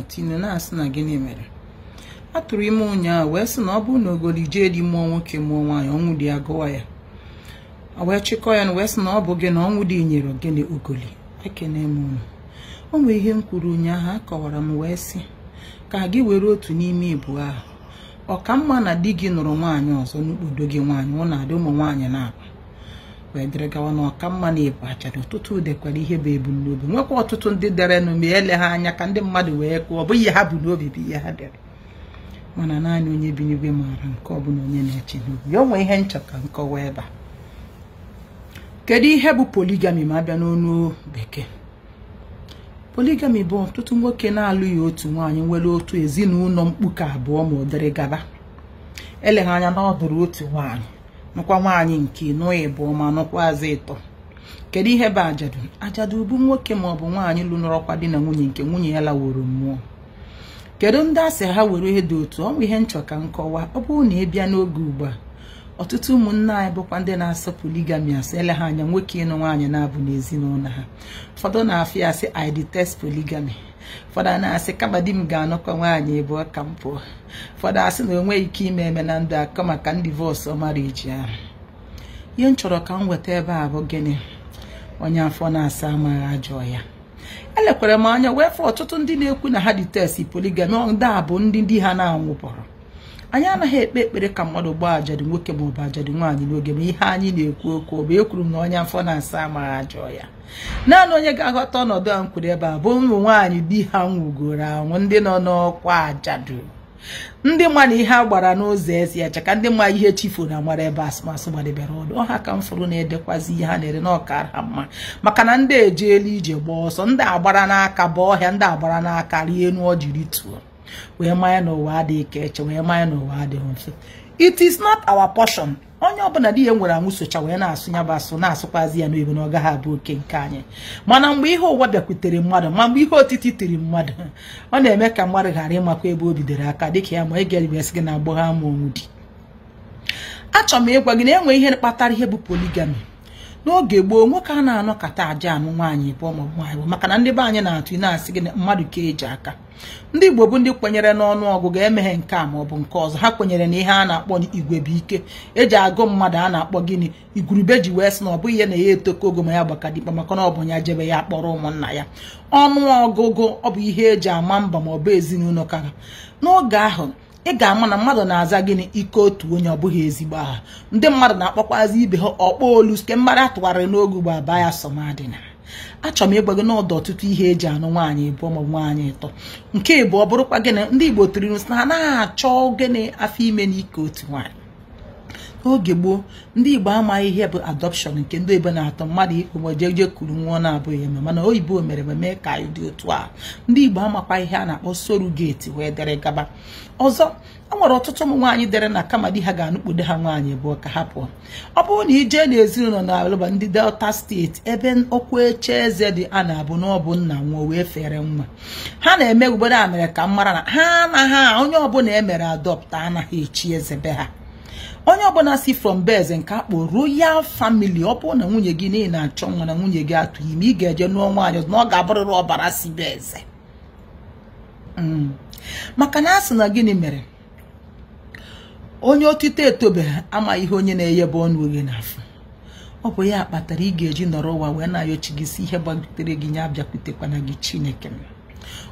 na-atụ na-asị na gịnị mere a tụrụ ime ụnyaahụ wee sị na ọ bụrụ na ogoli jee di mụọ nwoke mụọ nwaanyị ọnwụ dị agụwa ya wee chịkọ ya na wee sị na ọ bụ gị na ọnwụ dị nyere gịnị ogoli. Ekene m unu. O nwere ihe m kwuru ụnyaahụ, akọwara m wee sị ka gị were otu n'ime ibu ahụ. Ọ ka mma na di gị nụrụ nwaanyị ọzọ n'ukpodo gị nwaanyị ọ na-adị ụmụ nwaanyị na-abụ wee dịrị gawa na ọka mma na ịbụ achara. Ọtụtụ dekwara ihe bụ ebumnobi, nwekwa ọtụtụ ndị derenụ ma ele ha anya ka ndị mmadụ wee kụọ, ọ bụghị ihe ha bụ n'obi bụ ihe ha dere, mana naanị onye bi n'igwe maara nke ọ bụla onye na-eche n'obi. O nwee ihe nchọ ka nkọwa ebe a. Kedu ihe bụ polygamy ma abịa n'ọnụ bekee? Polygamy bụ ọtụtụ nwoke na-alụghị otu nwaanyị nwere otu ezinụlọ mkpuke abụọ ma ọ dịrị gaba. Eleghị anya na ọ dụrụ otu nwaanyị nụkwa nwaanyị nke nụ ịbụọ ma nụkwazị ịtọ. Kedu ihe bụ ajadu? Ajadu bụ nwoke ma ọ bụ nwaanyị lụnọrọkwa di na nwunye nke nwunye ya laworo mmụọ. Kedu ndị asị ha were ihe dị otu ọ? Ihe nchọ ka nkọwa. Ọ bụrụ na ị bịa n'oge ugbu a, ọtụtụ ụmụnne anyị bụkwa ndị na-asọ polygamy asị, ele ha anya nwoke ịnụ nwaanyị na-abụ n'ezinụlọ ha. Ụfọdụ na-afịa asị I detest polygamy, ụfọdụ na-asị kama di m ga-anụkọ nwaanyị ịbụọ ka m pụọ, ụfọdụ asị na o nweghị ike ime eme na ndụ akọ maka ndị divorce marriage ahụ. Ihe m chọrọ ka m weta ebe a bụ gịnị? Onye afọ na-asa amaghị ajọ ya. Elekwara m anya wee fụ ọtụtụ ndị na-ekwu na ha detest polygamy, ndị a bụ ndị di ha na-anwụpụrụ. Anyị anaghị ekpe ekpere ka mmadụ gbaa ajadu nwoke ma ọ bụ ajadu nwaanyị n'oge, ma ihe anyị na-ekwu okwu ọ bụ ekwuru m na onye afọ na-asa amaghị ajọ ya. Naanị onye ga-aghọta ọnọdụ a m kwuru ebe a bụ ụmụ nwaanyị di ha nwụgoro anwụ, ndị nọ n'ọkwa ajadu, ndị ma na ihe a gbara n'ụzọ ezi eche ka ndị ma ihe chifuru amara ebe asụmasụ gbadebere ọdụ ọha ka m fụrụ na-edekwazi ihe ha na-ere na ọkara ha mma, maka na ndị ejeela ije gbaa ọsọ, ndị agbara n'aka bụ ọhịa, ndị agbara n'aka rie enu ọjị rituo wee manya n'ụwa adịghị ka eche, wee manya n'ụwa adịghị mfe. It is not our portion. Onye ọbụla di ya nwere anwụ socha wee na-asụ ya bụ asụ na-asụkwazi ya n'oyibo na ọ gaghị abụ oke nke anyị. Mana mgbe ihe ụwa bịakwutere mmadụ, ma mgbe ihe otiti tiri mmadụ, ọ na-eme ka mmadụ ghara ịmakwa ebe o bidoro aka, dịka ya ma ị ga-ebesi gị na agbọghọ ama onwu di. Achọrọ m ịgwa gị na enwe ihe kpatara ihe bụ polygamy. N'oge gboo, nwoke a na-anọkọta aja anụ nwaanyị ịbụọ ma ọ bụ nwaanyị, maka na ndị be anyị na-atụ na-asị gị na mmadụ ka eji aka. Ndị Igbo bụ ndị kwenyere n'ọnụ ọgụgụ, emeghe nke a ma ọ bụ nke ọzọ. Ha kwenyere na ihe a na-akpọ igwe bụ ike eji agụ mmadụ, a na-akpọ gịnị igurube, ji wee sị na ọ bụghị ihe na ya etoko ogo ma ya gbakadikpa, maka na ọ bụ ya jebe ya kpọrọ ụmụnna ya. Ọnụ ọgụgụ ọ bụ ihe eji ama mba ma ọ bụ ezinụlọ kara. N'oge ahụ ị ga-ama na mmadụ na-aza gịnị ike otu onye, ọ bụghị ezigbo aha. Ndị mmadụ na-akpọkwazi ibe ha ọkpọ olu nke mmadụ atụgharịrị n'oge ugbu a baa ya sọmadịna. Achọrọ m ịgwa gị n'ọdụ ọtụtụ ihe eji anụ nwaanyị ịbụọ ma nwaanyị ịtọ. Nke ịbụọ bụrụkwa gịnị, ndị Igbo tiri sị na ha na-achọ gịnị afọ ime n'ike otu nwaanyị. N'oge gboo, ndị Igbo amaghị ihe bụ adoption nke ndị oyibo na-atọ mmadụ ikpe ma jee kuru nwa na-abụghị eme, mana oyibo mere mee ka anyị dị otu a. Ndị Igbo amakwa ihe a na-akpọ surrogate wee dere gaba. Ọzọ, e nwere ọtụtụ ụmụ nwaanyị dere na kama di ha ga-anụkpodo ha nwaanyị abụọ ka ha pụọ. Ọ bụrụ na ije n'ezinụlọ na alụba ndị Delta steeti, ebe okwu eche eze dị a na-abụ na ọ bụ nna nwa wee fere nwa ha na-eme obodo a mere ka m mara na ha anaghị onye ọbụla emere adopt anaghị echi eze be ha. Onye ọbụla si from beze nke akpọ royal family, ọ bụrụ na nwunye gị niile na-achọ nwa na nwunye gị atụ ime, ị ga-eje nụọ nwaanyị na ọ ga-abụrịrị ọbara si be eze. Maka na asị na gịnị mere onye otito etobeghị ama ihe onye na-eyebe ọnụ oghe n'afọ. Ọ bụ ya kpatara ị ga-eji nọrọ ụwa wee na-ayọchi gị si ihe gbagitere gị ya abịakwutekwana gị Chineke.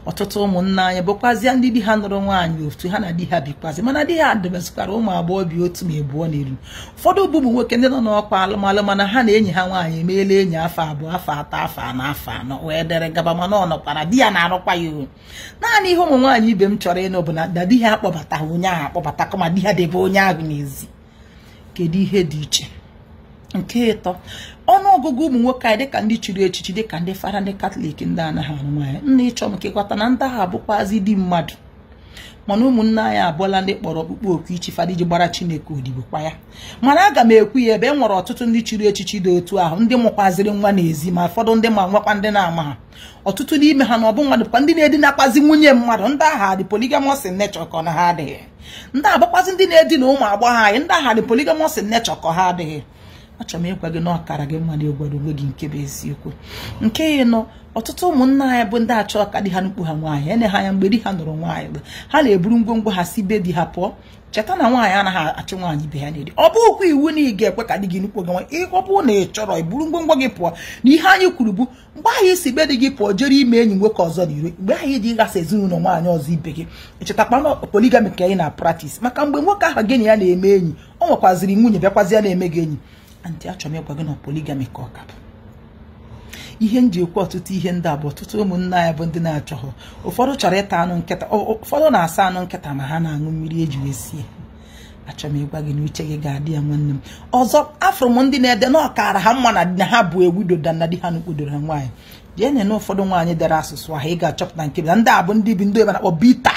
Ọtụtụ ụmụnna anyị bụkwazịa ndị di ha nụrụ nwaanyị otu ha na di ha bikwazi, mana di ha debesikwara ụmụ agbọghọ otu ma ịbụọ n'elu. Ụfọdụ bụ ụmụ nwoke ndị nọ n'ọkwa alụmalụ, mana ha na enyi ha nwaanyị emeela enyi afọ 2, afọ 3, afọ 4, afọ 5 wee dere gaba, mana ọ nọkwara di ya na-arụkwa ya o. Naanị ihe ụmụ nwaanyị ibe m chọrọ ịnụ bụ na di ha akpọbata onye ahụ akpọbata, kama di ha debe onye ahụ n'ezi. Kedu ihe dị iche? Nke ịtọ, ọnụọgụgụ ụmụ nwoke anyị dịka ndị chiri echichi, dịka ndị fada, ndị katọlik, ndị anaghị anụ nwaanyị. Nna ịchọ m ka ịghọta na ndị ahụ abụkwazi di mmadụ, mana ụmụnne anyị abụọla ndị kpọrọ ọkpụkpọ oku ichi fada iji gbara Chineke odibo kwa ya. Mana aga m ekwu ya ebe e nwere ọtụtụ ndị chiri echichi dị otu ahụ, ndị mụkwaziri nwa n'ezi, ma ụfọdụ ndị ma nwekwa ndị na-ama ha. Ọtụtụ n'ime ha na ọ bụ mmadụ kwa ndị na-edinakwazi nwunye mmadụ. Ndị agha dị polygamous in nature ka ọ na ha adịghị. Ndị abụkwazi ndị na-edina ụmụ agbọghọ anyị, ndị agha dị polygamous in nature ka ha adịghị. Achọrọ m ịgwa gị na ọkara gị mma na ịgwara onwe gị nke bụ eziokwu. Nke ịnọ, ọtụtụ ụmụnna anyị bụ ndị achọ ka di ha nukpu ha nwaanyị, ene ha anya mgbe di ha nụrụ nwaanyị, ha na-eburu ngwongwo ha si be di ha pụọ. Cheta na nwaanyị anaghị achụ nwaanyị ibe ha na-eri. Ọ bụghịkwa iwu na ị ga-ekwe ka di gị nukpu gị nwaanyị. Ọ bụrụ na ị chọrọ iburu ngwongwo gị pụọ, na ihe anyị kwuru bụ mgbe ahụ isi be di gị pụọ jere ime enyi nwoke ọzọ n'iro, mgbe ahụ iji ịghasa ezinụlọ nwaanyị ọzọ ibe gị, echetakwa na polygamy ka anyị na practice, maka mgbe nwoke ahụ gị na ya na-eme enyi, ọ nwekwaziri nwunye bịakwazi ya na-eme gị enyi. Antị, achọrọ m ịgwa gị na polygamy ka ọ ka bụ ihe m ji ekwu ọtụtụ ihe ndị a bụ ọtụtụ ụmụnne anyị bụ ndị na-achọghọ. Ụfọdụ chọrọ ịta anụ nkịta, ụfọdụ na-asa anụ nkịta ma ha na-aṅụ mmiri eji wee sie. Achọrọ m ịgwa gị na uche gị ga-adị ya nwanne m. Ọzọ, afụrụ m ndị na-ede na ọkara ha mma na ha bụ ewido na di ha nukpudoro ha nwaanyị. Jee nene ụfọdụ nwaanyị dere asụsụ ahụ, ị ga-achọpụta nke na ndị a bụ ndị bi ndị ebe na-akpọ bita.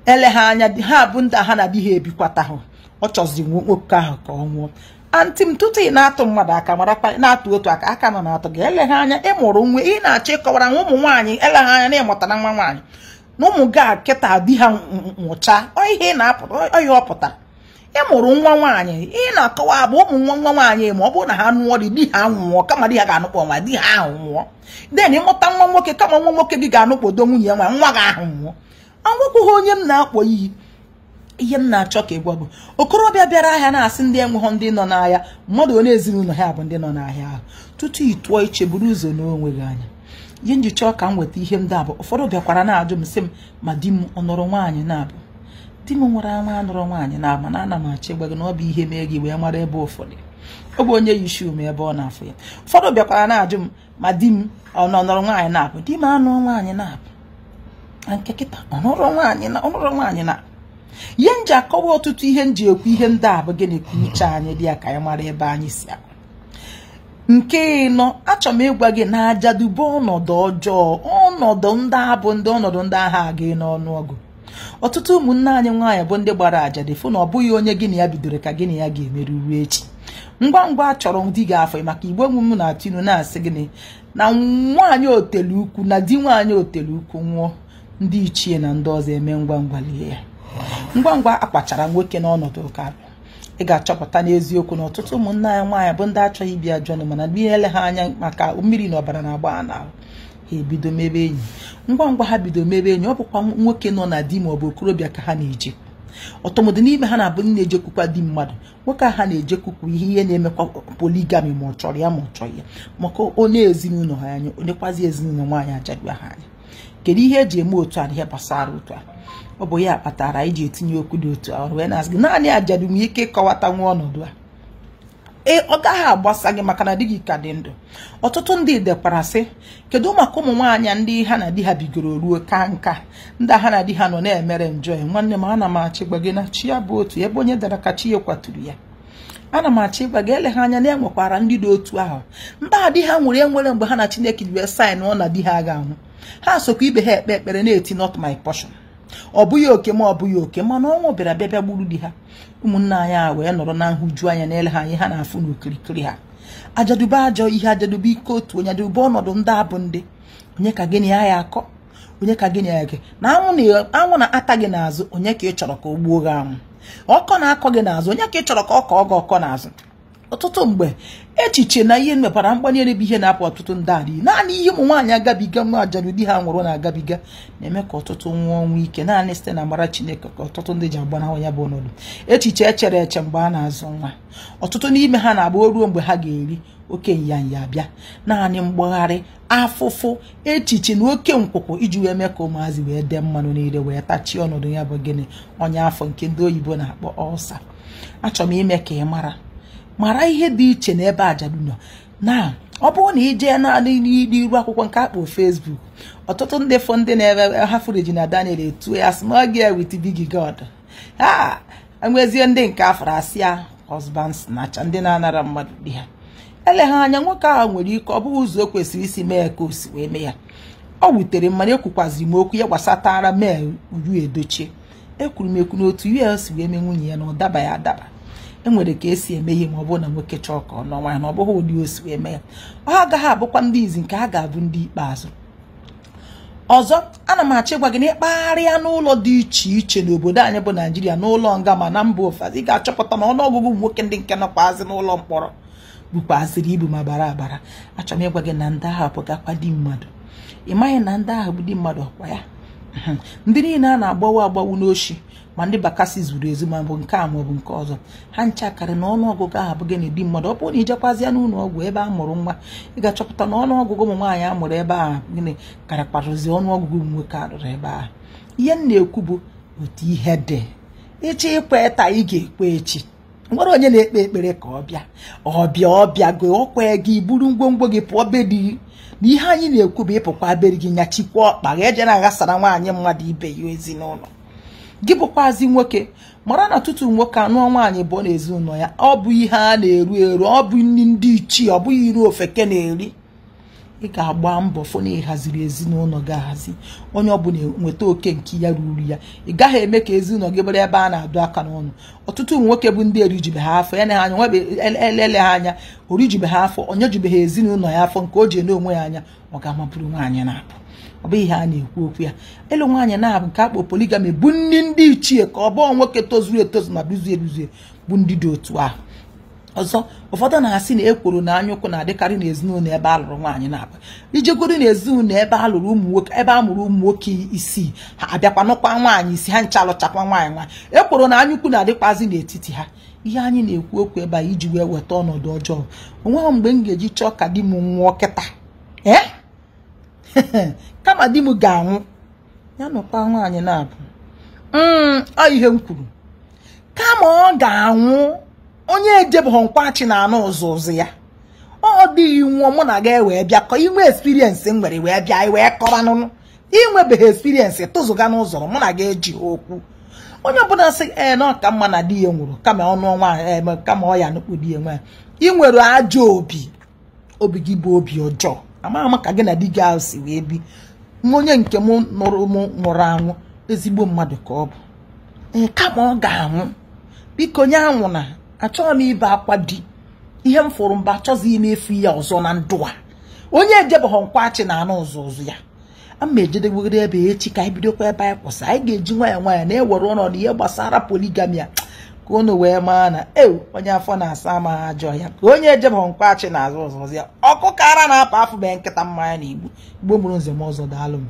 Ele ha anya, ha bụ ndị ha na di ha ebikwata ahụ. Ọ chọziri nwoke ahụ ka ọ nwụọ. Antị m, tutu ị na-atụ mmadụ aka, marakwa na-atụ otu aka aka nọ na-atụ gị. Eleghị anya ịmụrụ nwa, ị na-achọ ịkọwara nwa ụmụ nwaanyị, eleghị anya na ịmụtara nwa nwaanyị na ụmụ gị a kịta di ha nwụcha, ọ ihe ị na-apụta, ọ ihe ọ pụtara. Ịmụrụ nwa nwaanyị, ị na-akọwa bụ ụmụ nwa nwa nwaanyị, ma ọ bụrụ na ha nụọ di, di ha nwụọ, kama di ha ga-anụkpọ nwa di ha ahụ nwụọ. Den ịmụta nwa nwoke, kama nwa nwoke gị ga-anụkpodo nwunye ya nwa, nwa gị ahụ nwụọ. Anwụkwụghị onye m na-akpọ iyi. Ihe m na-achọ ka ị gwa bụ okorobịa bịara ahịa na-asị ndị enweghọ ndị nọ n'ahịa, mmadụ onye ezinụlọ ha bụ ndị nọ n'ahịa ahụ. Tutu ị tụọ iche, buru ụzọ n'onwe gị anya. Ihe nji chọọ ka m weta ihe ndị a bụ ụfọdụ bịakwara na-ajụ m sị m, ma di m ọ nụrụ nwaanyị na-abụ? Di m nwere anwa anụrụ nwaanyị na-abụ, mana ana m achọ ịgwa gị na ọ bụ ihe mee gị wee mara ebe ụfọdụ ọ bụ onye yi shuu m ebe ọ na-afụ ya. Ụfọdụ bịakwara na-ajụ m, ma di m ọ nọrọ nwaanyị na-abụ? Di m anụ nwaanyị na-abụ na nke kịta ọ nụrụ nwaanyị na ọ nụrụ nwaanyị na. Ihe m ji akọwa ọtụtụ ihe m ji ekwu ihe ndị a bụ gịnị ka uche anyị dị ya ka anyị mara ebe anyị si akụ. Nke ịnọ, achọrọ m ịgwa gị na ajadube ọnọdụ ọjọọ, ọnọdụ ndị abụ ndị ọnọdụ ndị agha aga n'ọnụọgụ. Ọtụtụ ụmụnne anyị nwaanyị bụ ndị gbara ajadu fụ na ọ bụghị onye gị na ya bidoro ka gị na ya ga-emeru ruo echi. Ngwa ngwa achọrọ di gị afọ, maka igbe nwe m na-atụ inu na-asị gịnị na nwaanyị otelu ukwu na di nwaanyị otelu ukwu nwụọ, ndị ichie na ndị ọzọ eme ngwa ngwa lie ya. Ngwa ngwa akpachara nwoke n'ọnọdụ ụka, ị ga-achọpụta n'eziokwu na ọtụtụ ụmụnne anyị nwaanyị bụ ndị achọghị ịbịa jọnụ, mana ndị ele ha anya maka mmiri na ọbara na-agba ha n'ahụ, ha ebido mebe enyi. Ngwa ngwa ha bido mebe enyi, ọ bụkwa nwoke nọ na di ma ọ bụ okorobịa ka ha na-eje. Ọtụmụdị n'ime ha na-abụ ndị na-ejekwukwa di mmadụ. Nwoke ha na-ejekwukwu ihe na-emekwa polygamy ma ọ chọrọ ya ma ọ chọghị ya, maka onye ezinụlọ ha anya, onyekwazi ezinụlọ nwaanyị ajadu ha anya. Kedu ihe eji eme otu a na ihe gbasara otu a? Ọ bụ ya kpatara iji etinye okwu dị otu a wee na-asị gị naanị ajadu nwee ike ịkọwata nwa ọnọdụ a. Ee, ọ gaghị agbasa gị maka na di gị ka dị ndụ. Ọtụtụ ndị dekwara sị, kedu maka ụmụ nwaanyị ndị ha na di ha bigoro ruo ka nka, ndị ha na di ha nọ na-emere njọ? Nwanne m, ana m achọ ịgwa gị na chi ya bụ otu ebe onye dara ka chi ya kwaturu ya. Ana m achọ ịgwa gị eleghị anya na enwekwara ndị dị otu ahụ, ndị a di ha nwere enwere mgbe ha na Chineke ji wee saịn ọ na di ha ga-anwụ. Ha sokwa ibe ha ekpe ekpere na-eti not my portion, ọ bụghị oke ma ọ bụghị oke, mana ọnwụ bịara bịa bịa gburu di ha. Ụmụnne anyị a wee nọrọ na nhụju anya na-ele ha anyị ha na-afụ n'okirikiri ha. Ajadube ajọ ihe, ajadube ike otu onye, ajadube ọnọdụ ndị abụ ndị onye ka gịnị ya ya akọ, onye ka gịnị ya eke na anwụ na-ata gị n'azụ, onye ka ị chọrọ ka o gbuo gị anwụ, ọkọ na-akọ gị n'azụ, onye ka ị chọrọ ka ọ kọọ gị ọkọ n'azụ. Ọtụtụ mgbe echiche na ihe mepara mgbanye ebe ihe na-apụ ọtụtụ ndị a n'iyi. Naanị ihe ụmụ nwaanyị agabiga nwa ajadu di ha nwụrụ na-agabiga na-eme ka ọtụtụ nwụọ ọnwụ ike, naanị site na amara Chineke ka ọtụtụ ndị ji agbanahụ ya bụ ọnọdụ. Echiche echere eche mgbe a na-azụ nwa, ọtụtụ n'ime ha na-agba ruo mgbe ha ga-eri oke nyanya abịa, naanị mgbagharị afụfụ echiche na oke nkwụkwụ iji wee mee ka ụmụazị wee dee mmanụ niile wee tachie ọnọdụ ya bụ gịnị ọnya afọ nke ndị oyibo na-akpọ ọlsa. Achọrọ m ime ka ị mara ihe dị iche n'ebe ajadu nọ. Na ọ bụrụ na ị jee naanị n'iru akwụkwọ nke akpọ Facebook, ọtụtụ ndị fọ ndị na-ebe ha fụrụ ji na Daniel etuo ya small girl with big God. Ha enwezie ndị nke afọrọ asị ya husband snatcher, ndị na-anara mmadụ di ha. Eleghị anya nwoke ahụ nwere ike ọ bụghị ụzọ o kwesịrị isi mee ka o si wee mee ya. Ọ wutere m mana ekwukwaziri m okwu ya gbasatara mee Uju Edochie. Ekwuru m ekwu n'otu ya si wee mee nwunye ya na ọ dabaghị adaba. Enwere ka esi eme ihe ma ọ bụrụ na nwoke chọọ ka ọ nọ nwaanyị na ọ bụghị ụdị o si wee mee ya. Ọ agaghị abụkwa ndị izi nke ha ga-abụ ndị ikpeazụ. Ọzọ, ana m achọ ịgwa gị na ịkpagharịa n'ụlọ dị iche iche n'obodo anyị bụ Naijiria, n'ụlọ nga ma na mba ofesi, ị ga-achọpụta na ọnụọgụgụ ụmụ nwoke ndị nke nọkwazị n'ụlọ mkpọrọ bukwazịrị ibu ma bara abara. Achọrọ m ịgwa gị na ndị ahụ bụgakwa di mmadụ. Ị maghị na ndị ahụ bụ di mmadụ ọkwa ya? Ndị niile a na-agbawa agbawu n'oshi, ma ndị Bakassi zuru ezu, ma bụ nke a ma ọ bụ nke ọzọ, ha nchakarị na ọnụọgụgụ ahụ abụghị na di mmadụ. Ọ bụrụ na ijekwazịa n'ụlọ ọgwụ ebe a mụrụ nwa, ị ga-achọpụta na ọnụọgụgụ ụmụ nwaanyị a mụrụ ebe a gịnị karịkwarụzi ọnụọgụgụ ụmụ nwoke a lụrụ ebe ahụ. Ihe m na-ekwu bụ otu ihe dị. Ịchọ ikwe taa, ị ga-ekwe echi. Nwere onye na-ekpe ekpere ka ọ bịa, ọbịa ọbịa go ọkwa gị buru ngwongwo gị pụọ be di gị. Na ihe anyị na-ekwu bụ ịpụkwa be gị nyachikwa ọkpa ga eje na-aghasara nwaanyị mmadụ ibe ya ezinụlọ gị. Bụkwazi nwoke, mara na tutu nwoke anụọ nwaanyị bụ n'ezinụlọ ya, ọ bụ ihe a na-eru eru, ọ bụ nri ndị ichie, ọ bụghị iru ofeke na-eri. Ị ga-agba mbọ fụ na ịhaziri ezinụlọ gị ahazi, onye ọbụla nweta oke nke ya ruru ya. Ị gaghị eme ka ezinụlọ gị bụrụ ebe a na-adụ aka n'ọnụ. Ọtụtụ ụmụ nwoke bụ ndị erijibe ha afọ, ya na ha anya elele ha anya, orijibe ha afọ, onyejibe ha ezinụlọ ya afọ nke o ji ene onwe ya anya, ọ ga-amaburu nwaanyị na-abụ. Ọ bụghị ihe a na-ekwu okwu ya. Ịlụ nwaanyị na-abụ nke akpọ polygamy bụ nri ndị ichie, ka ọ bụọ nwoke tozuru etozu ma duzie eduzie bụ ndị dị otu ahụ. Ọzọ, ụfọdụ na-asị na ekworo na anyaụkwụ na-adịkarị n'ezinụlọ ebe a lụrụ nwaanyị na-abụ. Ijegoro n'ezinụlọ ebe a lụrụ ụmụ nwoke, ebe a mụrụ ụmụ nwoke isii, ha abịakwa nụkwa nwaanyị isi, ha ncha alụchakwa nwaanyị nwaanyị, ekworo na anyaụkwụ na-adịkwazị n'etiti ha. Ihe anyị na-ekwu okwu ebe a iji wee weta ọnọdụ ọjọọ, onweghị mgbe m ga-eji chọọ ka di m nwụọ kịta, ee kama di m ga-anwụ ya nụkwa nwaanyị na-abụ. Ọ ihe m kwuru, kama ọ ga-anwụ onye ejebụghị nkwachi na anụ ụzụ ụzụ ya, ọ dịghị nwụọ mụ na gị wee bịa kọ inwe experience m nwere wee bịa wee kọba nụnụ. Inwebeghị experience tụzụga n'ụzọ mụ na gị eji okwu. Onye ọbụla sị ee na ọka mma na di ya nwụrụ kama ọnụ nwaanyị, kama ọ ya nụkpu di ya nwaanyị, ị nwere ajọ obi, obi gị bụ obi ọjọọ. Ama ama ka gị na di gị ahụ si wee bi. Onye nke m nụrụ m nwụrụ anwụ, ezigbo mmadụ ka ọ bụ, ee kama ọ ga-anwụ, biko nye anwụ na achọghị m ibe akwa di. Ihe m fụrụ mba achọghịzi ime efu ya ọzọ na ndụ a. Onye ejebụghị nkwachi na anụ ụzụ ụzụ ya, ama ejedegwere ebe echi ka anyị bidokwa ebe anyị kwụsị. Anyị ga-eji nwayọọ nwayọọ na-ewere ọnọdụ ihe gbasara polygamy a ka unu wee maa na ew onye afọ na-asa ama ajọ ya ka onye ejebụghị nkwachi na azụ ụzụ ya. Ọkụkọ ara na-apụ afụ bee nkịta mmanya na igbo igbo mụrụ nze m ọzọ. Daalụ m.